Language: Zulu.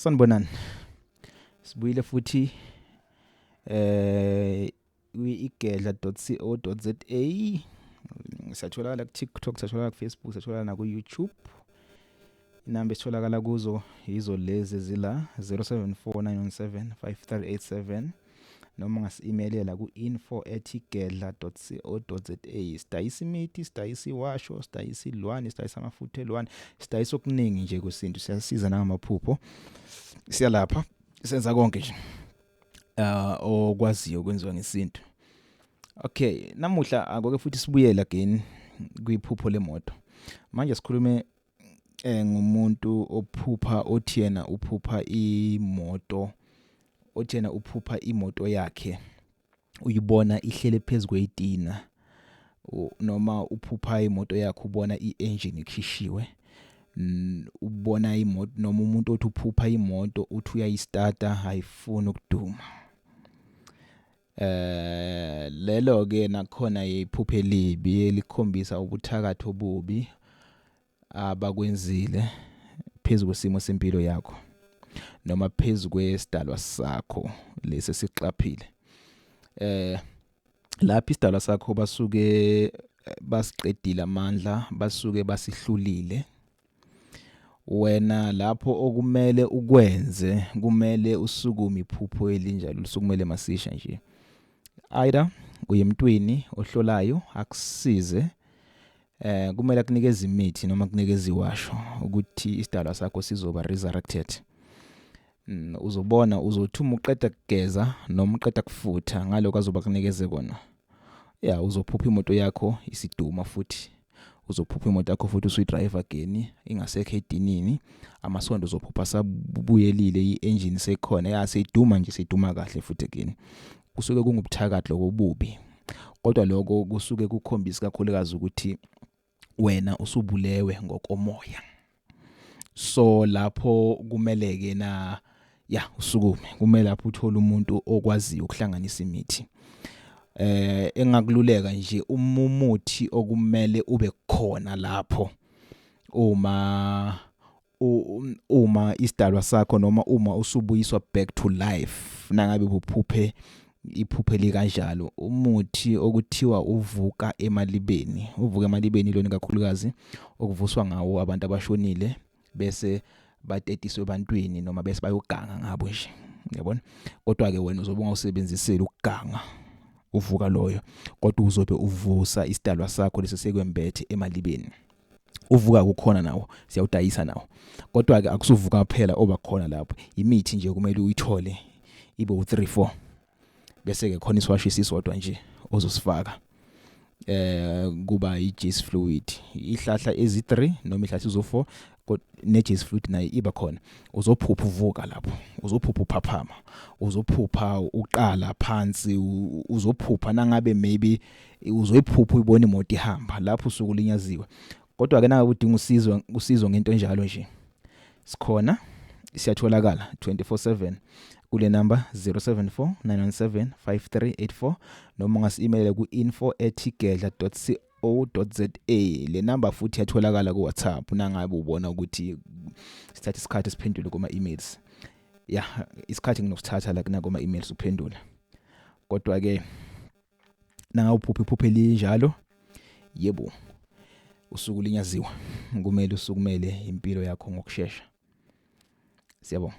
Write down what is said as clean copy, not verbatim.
Sanibonani. Sibuyile futhi kwi-igedla.co.za. Siyatholakala ku-TikTok, siyatholakala ku-Facebook, siyatholakala naku-YouTube. Inamba esitholakala kuzo yizo lezi zila 0749175387 noma ungasi-email-ela ku-info@igedla.co.za. Sidayisa imithi, sidayisa iwasho, sidayisa ilwane, sidayisa amafutha elwane, sidayisa okuningi nje kwesintu, siyasiza nangamaphupho, siyalapha, senza konke nje okwaziyo kwenziwa ngesintu. Okay, namuhla akoke futhi sibuyele again kwiphupho lemoto. Manje sikhulume ngumuntu ophupha, othi yena uphupha imoto, othi yena uphupha imoto yakhe uyibona ihlele phezu kweyitina, noma uphupha imoto yakhe ubona i-engine ikhishiwe, ubona imoto, noma umuntu othi uphupha imoto uthi uyayistarta ayifuni ukuduma. Lelo ke nakhona iphupho elibi elikhombisa ubuthakathi obubi abakwenzile phezu kwesimo sempilo yakho noma phezu kwesidalwa sakho lesi esixaphile. Lapho isidalwa sakho basuke basiqedile amandla, basuke basihlulile. Wena lapho okumele ukwenze, kumele usukume iphupho elinjalo, usukumele masisha nje. Either uye emntwini ohlolayo akusize, kumele akunikeze imithi noma akunikeze iwasho ukuthi isidalwa sakho sizoba resurrected. Uzobona uzothi uma uqeda kugeza noma uqeda kufutha ngaloko azoba kunikeze kona, ya, uzophupha imoto yakho isiduma futhi, uzophupha imoto yakho futhi usuyidrive again ingasekho edinini, amasondo uzophupha sabuyelile, i-engine sekhona, ya, seyiduma nje, seyiduma kahle futhi again. Kusuke kungubuthakathi lokho obubi, kodwa lokho kusuke kukhombisa kakhulukazi ukuthi wena usubulewe ngokomoya. So lapho kumele ke na, ya, usukume, kumele lapho uthole umuntu okwaziyo ukuhlanganisa imithi. Engakululeka nje, umuthi okumele ube khona lapho uma isidalwa sakho noma uma usubuyiswa back to life, nangabe uphuphe iphupho elikanjalo, umuthi okuthiwa uvuka emalibeni. Uvuka emalibeni lona kakhulukazi okuvuswa ngawo abantu abashonile bese batetiswe ebantwini noma bese bayoganga ngabo nje, yabona. Kodwa ke wena uzobe ungawusebenziseli ukuganga uvuka loyo, kodwa uzobe uvusa isidalwa sakho lesi sekwembethe emalibeni. Uvuka kukhona nawo, siyawudayisa nawo, kodwa ke akusuvuka kuphela oba khona lapho, imithi nje kumele uyithole ibe u3 4, bese ke khona isiwasho isisodwa nje ozosifaka, kuba i-juice fluid, ihlahla ezi3 noma ihlahla ezo4 ne-juice fluid nayo iba khona. Uzophupha uvuka lapho, uzophupha uphaphama, uzophupha uqala phansi, uzophupha nangabe maybe uzoyiphupha uyibona imoto ihamba lapho usuku ulinyaziwe. Kodwa ke nangabe udinga usizo ngento enjalo nje, sikhona, siyatholakala 24/7 kule number 074 917 5384, noma ungasi-email ku-info@igedla.co.za. Le number futhi iyatholakala ku-WhatsApp nangabe ubona ukuthi sithatha isikhathi siphendule kuma-emails. Ya, isikhathi nginosithatha la kunakuma-emails uphendula, kodwa ke nangabe uphupha iphupho elinjalo, yebo, usuku linyaziwe, kumele usukumele impilo yakho ngokushesha. Siyabonga.